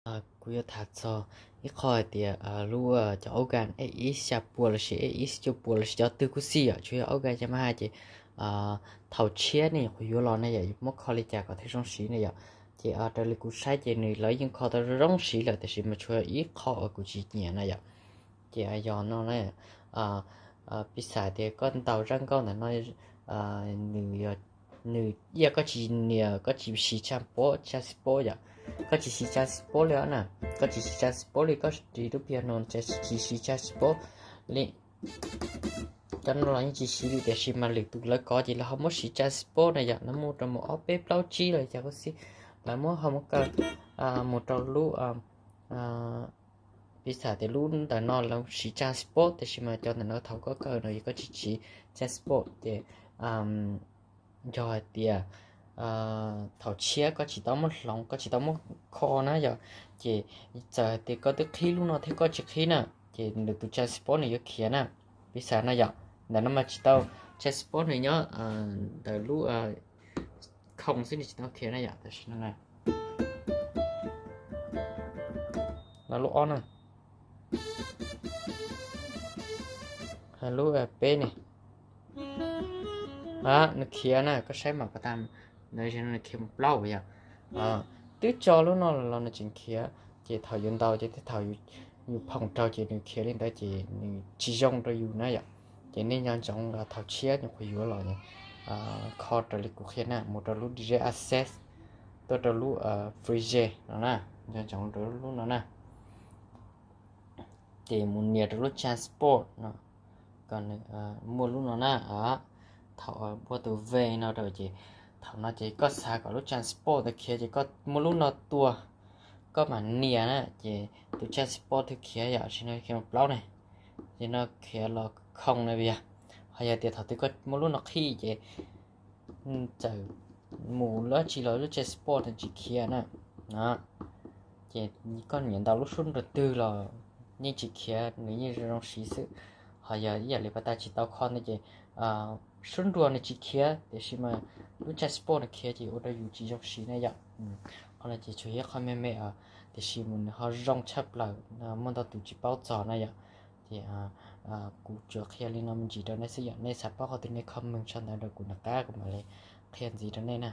Kuv yuav tham txog ib qho hais tias lub cov organ A X xya puas lossis A X cuaj puas lossis cov twg kuj xij yom, tsuas yog organ Yamaha ces thaum tshiab nej nyuam qhuav yuav los na yom, yuav muab kho li cas kom thiaj zoo siv na yom. Ces raws li kuv saib ces nws lawv yeej kho tau zoo siv lawm, tiam sis mas tshuav ib qho uas kuv tsis nyiam na yom. Ces yog no na, piv xam tias koj ntaus zaj nkauj ntawm no, nws, nws, ib yam koj tsis nias, koj tsis siv chance pob, chance pob yom, koj tsis siv chance pob li na, koj tsis siv chance pob li, koj siv lub piano tsis siv chance pob li. Cov no los yeej tsis siv li, tiam sis mas lwm tus lawv kov ces lawv ho muab siv chance pob na yom, lawv muab rau mus ob peb plaub tsib los cas kuj xij, lawv muab ho muab kaw mus rau lub, piv xam tias lub ntawm no lawv siv chance pob, tiam sis mas cov ntawm no thaum koj kaw no yog koj tsis siv chance pob ces yog hais tias thaum tshiab koj tsis tau muab hloov, koj tsis tau muab kho na yom, ces txawm hais tias koj twb qhib lub no thiab koj tsis qhib na, ces nws tus chance pob nws yuav khiav na. Piv xam no yom, ntawm no mas tsis tau, chance pob nws nyob ntawm lub khoom xwb, nws tsis tau khiav na yom, tam sim no na. Lub ob na, lub peb ne, nws khiav na, koj saib mas pas tas, nws khiav mus plaub yom. Twb tso lub no los nws tseem khiav, ces thaum yus ntaus ces tej thaum yus phoom raug ces nws khiav li ntawd ces nws tsis zoo rau yus na yom. Ces nej nco ntsoov thaum tshiab nyuam qhuav yuav los kho raws li kuv qhia na, mus rau lub D J Access, tuaj rau lub Freeze no na, nco ntsoov rau lub no na. Ces mus nias rau lub chance pob no, kom nws muaj lub no na. Thaum muaj tus V no rau ces thaum no ces koj xav kom lub chance pob ntawd khiav ces koj muab lub no tua, koj mam nias na ces tus chance pob thiaj khiav yom, tam sim no khiav mus plaub ne, ces no khiav los khoom na yom. Ho yog tias thaum twg koj muab lub no qhib ces txawm mus lub tsi los lub chance pob nws tsis khiav na. Ces koj nias ntaus lub sub nrua twg los yeej tsis khiav, nws yeej zoo zoo siv xwb. Ho yog ib yam li pas tas tsis tau kho ntawd ces sub nrua nws tsis khiav, tiam sis mas lub chance pob nws khiav ces ua rau yus tsis zoo siv na yom. Qhov no ces tsuas yog ib qho me me, tiam sis mas nws ho zoo tshaj plaws, muaj ntau tus tsis paub txog na yom. Ces kuv tsuas qhia li no me ntsis rau nej xwb yom, nej xav paub qhov twg nej comment sau ntawv rau kuv nram qab kuv mam li qhia ntxiv rau nej na.